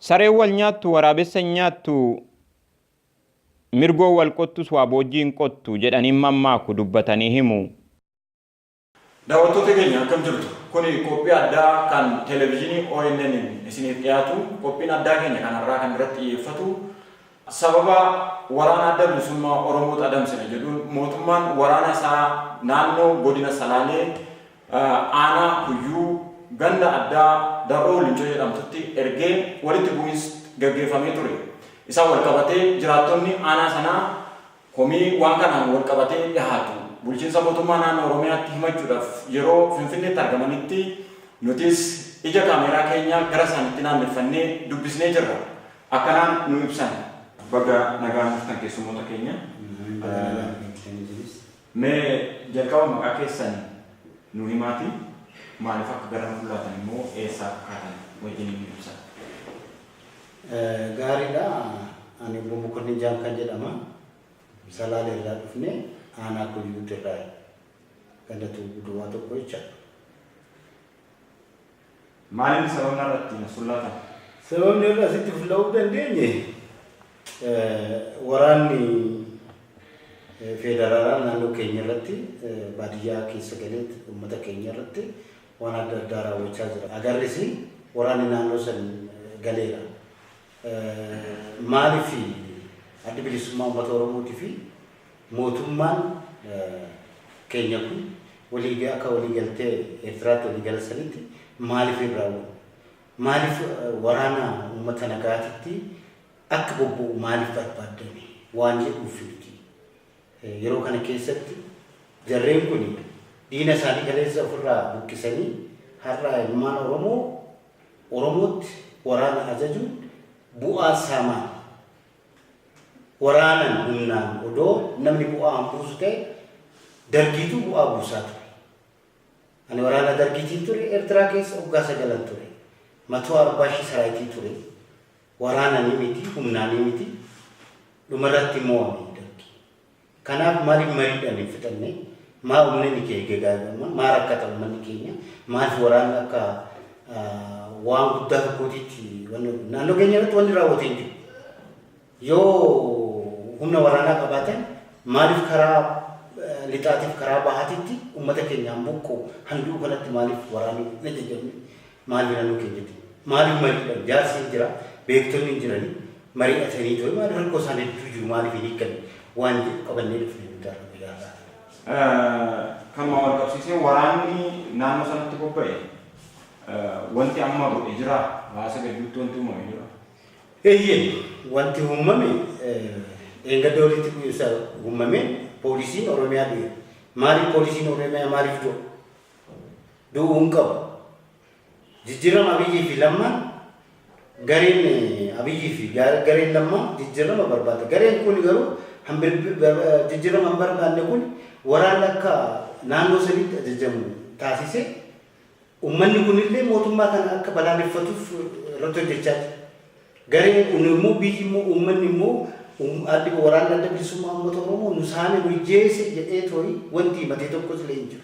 Sareen wal nyaattu waraabessa hin nyaattu, mirgoon wal qottus waa boojjii hin qottu jedhanii mammaaku dubbatanii himu. Daawwattoota keenya, akkam jirtu? Kuni qophii addaa kan televezyiinii ONN isiniif dhiyaatu. Qophiin addaa keenya kanarraa kan irratti xiyyeeffatu sababa waraana Adda Bilisummaa Oromoo adamsina jedhuun mootummaan waraana isaa naannoo godina Salaalee, aanaa Kuyyuu, ganda addaa Dar'oo Lincoo jedhamtutti ergee walitti bu'iinsi gaggeeffamee ture. Isaan wal qabatee jiraattonni aanaa sanaa komii waan kanaan wal qabatee dhihaatu bulchiinsa mootummaa naannoo Oromiyaatti himachuudhaaf yeroo Finfinneetti argamanitti nutis ija kaameeraa keenya gara isaanitti naanneffannee dubbisnee jirra. Akkanaan nu ibsan. Baga nagaan dhuftan, keessummoota keenya. Mee jalqaba maqaa keessan nu himaati, maaliif akka gara nu fullaatan immoo, eessaa akka kaatan wajjin nu ibsan. Gaariidha. Ani Obbo Mokonnin Jaamkaan jedhama. Salaalee irraa dhufne, aanaa Kuyyuuti irraa, ganda Duwwaa 1 jechaadha. Maal inni sababni har'a ittiin as fullaatan? Sababni irra asitti fulla'uu dandeenye, waraanni federaalaa naannoo keenya irratti baadiyyaa keessa galee uummata keenya irratti waan adda addaa raawwachaa jira. Agarris waraanni naannoo san galeera. Maaliif Addi Bilisummaa Uummata Oromootii fi mootummaan keenya kun walii akka walii galtee Eertiraatti walii galan sanitti maaliif hin raawwanne? Maaliif waraana uummata nagaatitti akka bobba'u maaliif barbaaddame waan jedhuuf miti. Yeroo kana keessatti jarreen kun diina isaanii kaleessa ofirraa buqqisanii har'a ilmaan Oromoo Oromootti waraana ajajuun bu'aa isaa maali? Waraanan humnaan odoo namni bu'aa hin buusu ta'e, Dargiitu bu'aa buusaa ture. Ani waraana Dargiitiin ture, Eertiraa keessa waggaa sagalan ture. Matoo arbaa shii saraayitii ture. Waraananii miti, humnaanii miti. Dhumarratti mo'ame Dargi. Kanaaf maaliif mariidhaan hin fixanne? Maa uummanni keenya gagaagama? Maa rakkata uummanni keenya? Maaliif waraanni akka waan guddaa tokkootitti naannoo keenya irratti wanni raawwate hin jiru? Yoo humna waraanaa qabaatan, maaliif karaa lixaatiif karaa bahaatitti uummata keenyaan buqqu handuu kanatti maaliif waraanni hin ajajamne? Maaliif naannoo keenyatti? Maaliif mariidhaan jaarsi hin jira, beektonni hin jiranii, mari'atanii ture maaliif rakkoo isaan hedduu jiru maaliif hin hiikkanne waan jedhu qabannee dhufne nuti har'a guyyaa har'aa. Kanuma wal qabsiisee, waraanni naannoo sanatti bobba'e wanti amma godhe jira? Hawaasa gidduutti wanti uumame jira? Eeyyeen, wanti uumame dheengadda walitti bu'iinsa uumame, poolisiin Oromiyaa du'e. Maaliif poolisiin Oromiyaa maaliif du'a? Du'uu hin qabu. Jijjiirama Abiyyii fi Lammaan, gareen Abiyyii fi gareen Lammaa jijjiirama barbaada. Gareen kun garuu jijjiirama hin barbaanne kun waraanni akka naannoo sanitti ajajamu taasise, uummanni kunillee mootummaa kana akka balaaleffatuuf irratti hojjechaa jira. Gareen kun immoo, biyyi immoo, uummanni immoo addi waraanni Adda Bilisummaa Uummata Oromoo nu saame, nu jeese jedhee tooyi wanti himatee tokkos illee hin jiru.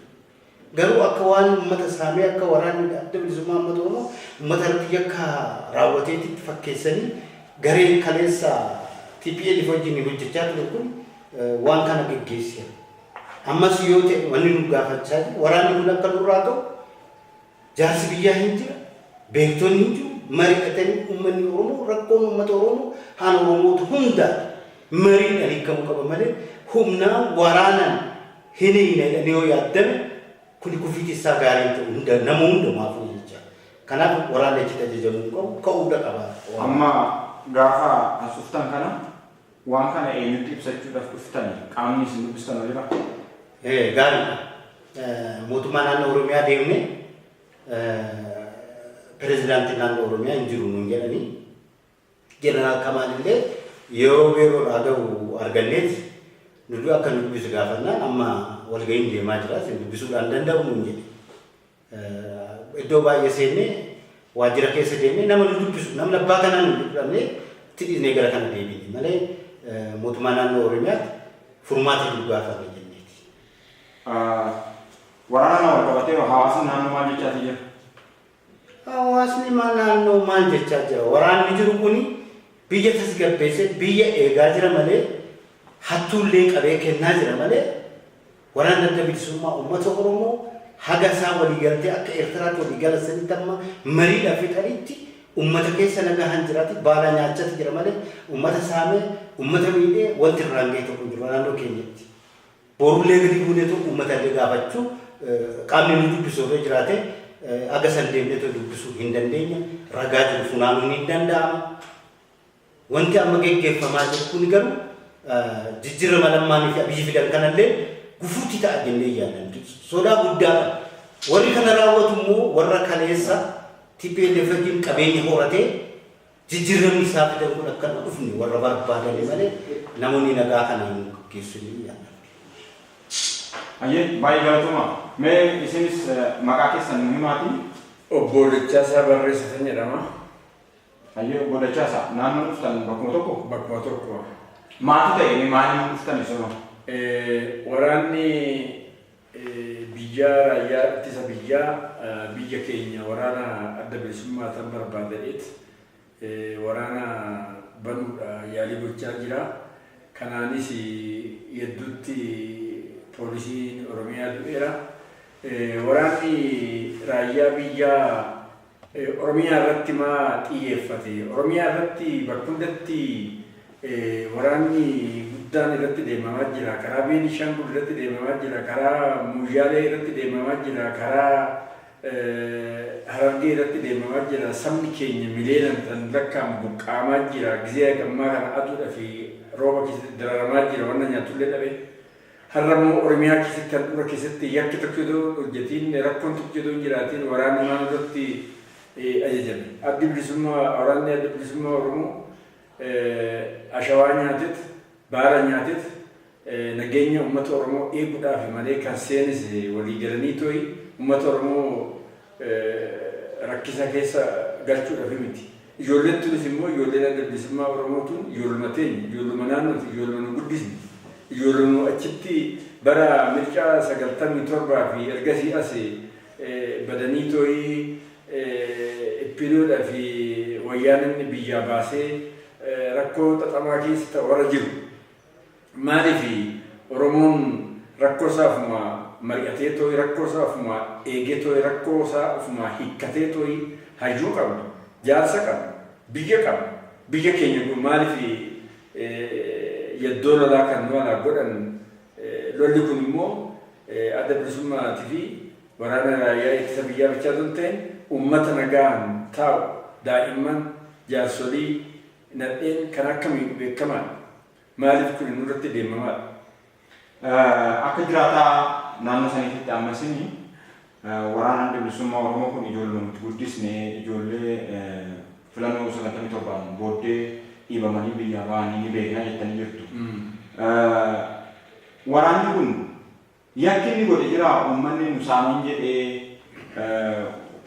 Garuu akka waan uummata saamee, akka waraanni Adda Bilisummaa Uummata Oromoo uummata irratti yakka raawwateetti fakkeessanii gareen kaleessa TPLF wajjin hojjechaa ture kun waan kana geggeesseera. Ammas yoo ta'e wanni nu gaafachaa jiru, waraanni kun akka nurraa ka'u, jaarsi biyyaa hin jira, beektonni hin jiru, mari'atanii uummanni Oromoo, rakkoon uummata Oromoo haala Oromoota hundaa mariidhaan hiikamuu qaba malee humnaan waraanaan hin hiikne jedhanii yoo yaaddame, kuni kufiitii isaa gaarii hin ta'u hunda nama hundumaafuu jecha. Kanaaf waraanni achitti ajajamuu hin qabu, ka'uudha qaba. Amma gaafa as dhuftan kana waan kana eenyutti ibsachuudhaaf dhuftani? Qaamni isin dubbistan jira? Gaariidha. Mootummaa naannoo Oromiyaa deemnee, pirezidaantiin naannoo Oromiyaa hin jiru nuun jedhanii, Jeneraal Kamaal illee yeroo beeroodhaa gahu arganneeti nu akka nu dubbisu gaafannaan, amma walga'iin deemaa jira, isin dubbisuudhaan danda'u nuun jedhe. Iddoo baay'ee seennee, waajjira keessa deemnee, nama nu dubbisu, namni abbaa kanaa nu dhabnee itti dhiisnee gara kana deebine malee mootummaa naannoo Oromiyaatti furmaata jiru gaafanne jenneeti. Waraana wal qabatee hawaasni naannoo maal jechaatii jira? Hawaasni maal naannoo maal jechaa jira? Waraanni jiru kuni biyya tasgabbeessee biyya eegaa jira malee, hattuullee qabee kennaa jira malee, waraanni Adda Bilisummaa Uummata Oromoo haga isaa waliigaltee akka Eertiraatti waliigala sanitti amma mariidhaan fixanitti uummata keessa nagaan jiraati, baala nyaachatti jira malee, uummata saamee uummata miidhee wanti irraan ga'e tokko hin jiru naannoo keenyatti. Borullee gadi buuneetu uummata illee gaafachuu, qaamni nu dubbisu yoo jiraate, aga san deemneetu dubbisuu hin dandeenya. Ragaa jiru funaanuun hin danda'ama. Wanti amma geggeeffamaa jiru kun garuu jijjiirama Lammaanii fi Abiyyi fidan kanallee gufuutti ta'a jennee yaadna. Sodaa guddaa qaba. Warri kana raawwatu immoo warra kaleessa TPLF wajjin qabeenya horatee jijjiiramni isaa fidan kun akka hin dhufne warra barbaadani malee namoonni nagaa kana hin gaggeessu jennee yaadna. Hayyee, baay'ee galatoomaa. Mee isinis maqaa keessan nu himaati. Obbo Dachaasaa Barreessatan jedhama. Hayyee, obbo Dachaasaa, naannoo dhuftan bakkuma tokko? Bakkuma tokko. Maatu ta'e, maaliin dhuftan isinoo? Waraanni biyyaa, raayyaa ittisa biyyaa biyya keenya waraana Adda Bilisummaa tan barbaadadheet waraana banuudha yaalii gochaa jira. Kanaanis hedduutti poolisiin Oromiyaa du'eera. Waraanni raayyaa biyyaa Oromiyaa irratti maa xiyyeeffate? Oromiyaa irratti bakka hundatti waraanni guddaan irratti deemamaa jira. Karaa Beenishaangul irratti deemamaa jira. Karaa Muyyaalee irratti deemamaa jira. Karaa Harargee irratti deemamaa jira. Sabni keenya miliyoonaan kan lakkaa'amu buqqaamaa jira. Gizee ammaa kana aduudhaa fi rooba keessatti dararamaa jira. Wanna nyaatullee dhabe. Har'a immoo Oromiyaa keessatti, handhuura keessatti, yakki tokko yoo hojjetiin, rakkoon tokko yoo hin jiraatiin, waraanni maal irratti ajajame? Addi Bilisummaa, waraanni Adda Bilisummaa Oromoo ashawaa nyaatet, baala nyaatet, nageenya uummata Oromoo eeguudhaaf malee kan seenis walii galanii tooyi uummata Oromoo rakkisa keessa galchuudhaaf miti. Ijoolleen tunis immoo, ijoolleen Adda Bilisummaa Oromoo tun ijoolluma teenya, ijoolluma naannooti, ijoolluma nu guddisne. Ijoolluma nu achitti bara mircaa 97 fi ergasii as badanii tooyii ippiidoodhaa fi wayyaanin biyyaa baasee rakkoo xaxamaa keessa warra jiru. Maaliif Oromoon rakkoo isaa ofumaa mari'atee tooyi, rakkoo isaa ofumaa eegee tooyi, rakkoo isaa ofumaa hiikkatee tooyi, hayyuu qabna, jaarsa qabna, biyya qabna. Biyya keenya kun maaliif yaddoo lolaa kan nu alaa godhan? Lolli kun immoo Adda Bilisummaatii fi waraana raayyaa ittisa biyyaa bichaa osoo hin ta'in, uummata nagaan taa'u, daa'imman, jaarsolii, nadheen kan akka miidhu beekamaadha. Maaliif kun nurratti deemamaadha? Akka jiraataa naannoo saniititti amma isin waraana Adda Bilisummaa Oromoo kun ijoolluma nuti guddisne, ijoollee filannoo 97n booddee dhiibamanii biyyaa ba'anii ni beekna jettanii jirtu. Waraanni kun yakki inni godhe jira? Uummanni nu saaman jedhee,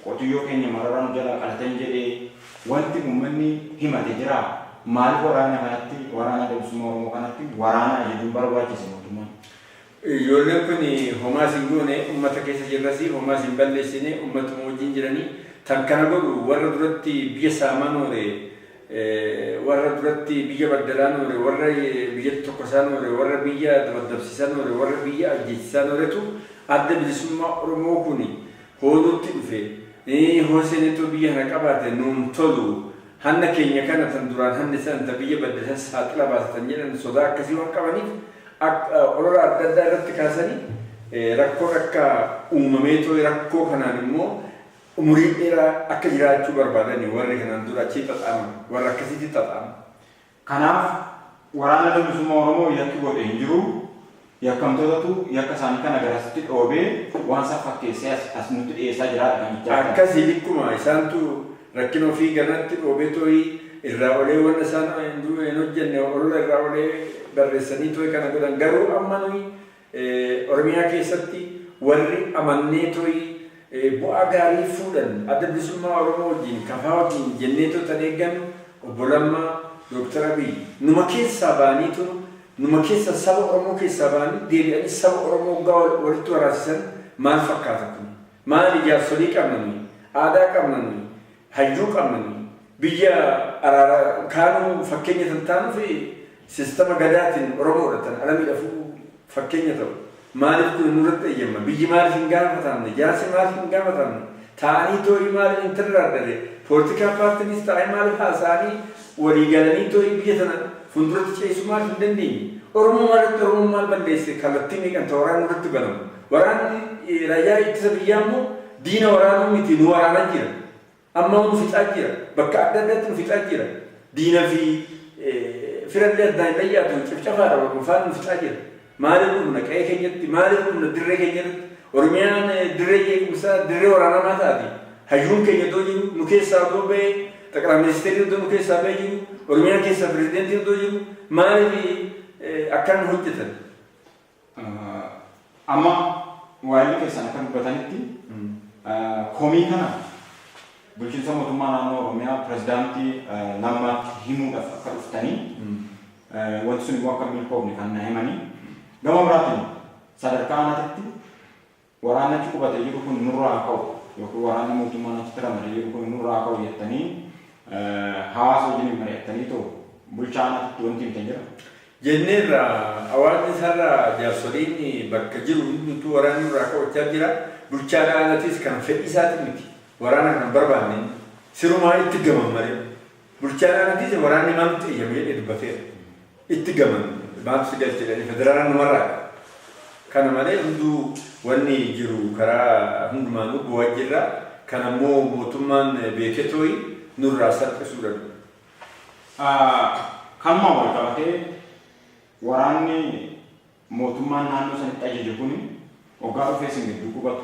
qotiyyoo keenya mararaa nu jalaa qalatan jedhee wanti uummanni himate jira? Maaliif waraana kanatti, waraana Adda Bilisummaa Oromoo kanatti waraana ajajuun barbaachise mootummaan? Ijoolleen kun homaas hin goone, uummata keessa jirras, homaas hin balleessine, uummatuma wajjin jiranii. Tan kana godhu warra duratti biyya saamaan oole, warra duratti biyya baddalaan oole, warra biyya tokkosaan oole, warra biyya dabaddabsiisan oole, warra biyya ajjeechisaan ooletu Adda Bilisummaa Oromoo kun hooluutti dhufe. Hooseenetoo biyya kana qabaate nuun tolu. Hanna keenya kana tan duraan hanni san ta biyya baddesan saaxila baasatan jedhan, sodaa akkasii waan qabaniif olola adda addaa irratti kaasanii rakkoon akka uumamee too'e, rakkoo kanaan immoo umurii dheeraa akka jiraachuu barbaadani warri kanaan dura achii xaxaaman, warra akkasiitti xaxaama. Kanaaf waraana Adda Bilisummaa Oromoo yakki godhe hin jiru. Yakkamtootatu yakka isaanii kana garasitti dhoobee waan san fakkeessee as nutti dhiyeessaa jiraadha kan jechaa jiran. Akkasii, likkuma isaantu rakkina ofii garanatti dhoobee too'ii irraa olee wanna isaan hin hojjenne olola irraa olee barreessanii too'ii kana godhan. Garuu amma nuyi Oromiyaa keessatti warri amannee too'ii bu'aa gaarii fuudhan Adda Bilisummaa Oromoo wajjin, kafaa wajjin jennee too tan eeggannu obbo Lammaa, Dooktar Abiy numa keessaa ba'anii too, numa keessa saba Oromoo keessaa ba'anii deebi'anii saba Oromoo waggaa walitti waraansisan maal fakkaata kun? Maali, jaarsolii qabna nuyi, aadaa qabna nuyi. Hayyuu qabna biyya araara kaanuu fakkeenya tan taanuu fi sistama gadaatiin Oromoodha tan alamiidhaafuu fakkeenya ta'u. Maaliif kun nurratti eeyyama? Biyyi maaliif hin gaafatamne? Jaarsi maaliif hin gaafatamne? Taa'anii too'ii maaliif hin tarraadare? Poolitikaa paartiinis taa'ee maaliif haasa'anii walii galanii too'ii biyya tana fuulduratti ceesisuu maaliif hin dandeenye? Oromoo maalirratti Oromoo maal balleesse? Kallattii meeqan ta'u waraanni irratti banamu? Waraanni raayyaa ittisa biyyaa immoo diina waraanuu miti nu waraanaa jira. Amma nu fixaa jira. Bakka adda addaatti nu fixaa jira. Diina fi firallee addaan hin dhayyaatu cafcafaadha walfaana nu fixaa jira. Maaliif dhumna qe'ee keenyatti? Maaliif dhumna dirree keenyatti? Oromiyaan dirree jeequmsaa dirree waraanaa maa taati? Hayyuun keenya iddoo jiru nu keessaa otoo ba'ee xaqilaa ministeerri iddoo nu keessaa ba'ee jiru Oromiyaan keessaa pirezidentiin iddoo jiru maaliif akkan hojjetan? Amma waa'ee keessan akka dubbatanitti komii kana bulchiinsa mootummaa naannoo Oromiyaa pirezidaantii Lammaatti himuudhaaf akka dhuftanii wanti sun immoo akka milkoofne kan na himanii gama biraatiin sadarkaa aanaatti waraanni achi qubatee jiru kun nurraa ka'u yookiin waraanni mootummaan achitti ramadee jiru kun nurraa ka'u jettanii hawaasa wajjin mari'attanii too bulchaa aanaatti wanti himtan jira. Jenneerra hawaasni isaarra jaarsoliin bakka jiru hundumtuu waraanni nurraa ka'achaa jira. Bulchaan aanatis kan fedhii isaatiin miti. Waraana kan barbaanne sirumaa itti gaman malee. Bulchaan aanatis waraanni maaltu eeyyame jedhee dubbateera. Itti gaman maaltu si galche jedhanii federaalaan numarraa. Kana malee hunduu wanni jiru karaa hundumaanuu bu'aa jirra. Kan ammoo mootummaan beekee tooyi nurraa salphisuu danda'u. Kanuma wal qabatee waraanni mootummaan naannoo sanitti ajaje kuni hoggaa dhufee isin gidduu qubatu.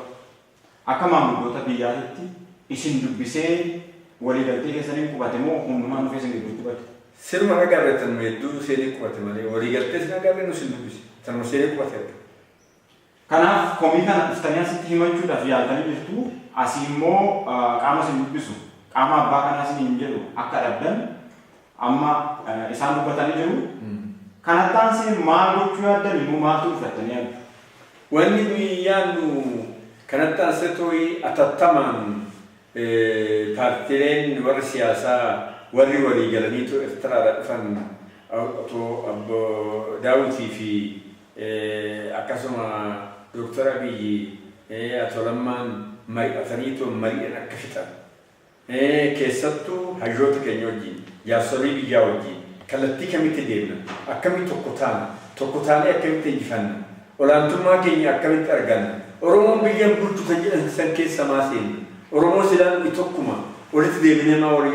Akka maanguddoota biyyaatitti isin dubbisee waliigaltee keessaniin qubate moo humnumaan dhufee isin gidduu qubate? Sirma nagarre tanuma hedduu seenee qubate malee waliigaltee sin agarre nus hin dubbise. Tanuma seenee qubate arga. Kanaaf komii kana dhuftanii asitti himachuudhaaf yaaltanii jirtu. Asii immoo qaama isin dubbisu qaama abbaa kanaa isin hin jedhu akka dhabdan amma isaan dubbatanii jiru. Kanatti aansee maal gochuu yaaddan immoo maaltu dhufattanii yaaddu? Wanni nuyi yaadnu kanatti aansee tooyi atattamaan paartileen warri siyaasaa warri walii galaniitu Eertiraadhaa dhufan otoo Abbo Daawitii fi akkasuma Dooktar Abiyyi Ato Lammaan mari'ataniitoo mari'an akka fixan. Keessattuu hayyoota keenya wajjin, jaarsolii biyyaa wajjin kallattii kamitti deemna, akkamitti tokko taana, tokko taanee akkamitti injifanna, olaantummaa keenya akkamitti arganna, Oromoon biyya bulchu kan jedhan san keessa maa seenna, Oromoo silaa nuyi tokkuma walitti deebinee maa wal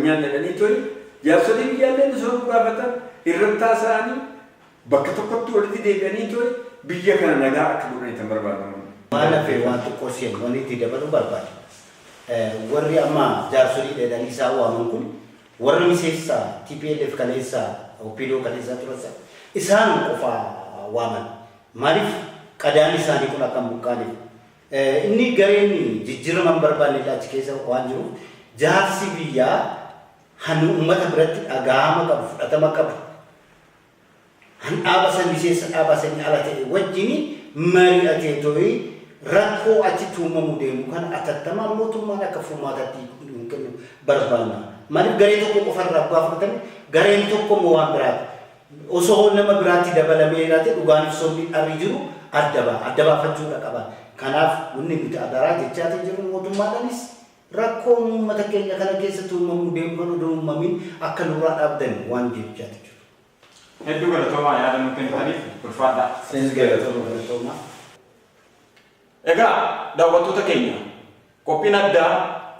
nyaanna jedhanii tole jaarsolii biyyaallee nu gaafatan irratti haasa'anii bakka tokkotti walitti deebi'anii tole biyya kana nagaa akka godhanii kan barbaadamu. Waan hafe waan xiqqoo seen wanni itti dabaluu barbaada. Warri amma jaarsolii dheedhanii isaan waaman kun warri miseensa TPLF kaleessa OPDO kaleessa turan isaan qofa waaman. Maaliif qadaan isaanii kun akka hin buqqaaneef. Inni gareen jijjiirama hin barbaanne achi keessa waan jiruuf jaarsi biyyaa han uummata biratti dhagahama qabu fudhatama qabu. Han dhaaba san miseensa dhaaba sanii ala ta'e wajjin mari'atee tooyi rakkoo achitti uumamuu deemu kana atattamaan mootummaan akka furmaatatti hin kennu barbaanna. Maaliif garee tokko qofarraa bu'aa fudhatame gareen tokko immoo waan biraati. Osoo nama biraatti dabalamee jiraate dhugaan sobni dharri jiru adda ba'a. Adda baafachuudha qaba. Kanaaf wanni nuti adaraa jechaatii jiru mootummaadhaanis rakkoo uummata keenya kana keessatti uumamuu deemu kan odoo uumamin akka nurraa dhaabdan waan jechaati jiru. Hedduu galatoomaa yaada nuuf kennitaniif ulfaadhaa. Isinis galatooma galatoomaa. Egaa daawwattoota keenya qophiin addaa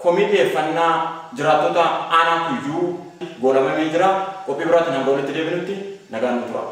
komii dhiyeeffannaa jiraattota aanaa Kuyyuu goolabamee jira. Qophii biraatiin hanga walitti deebinutti nagaan nu tura.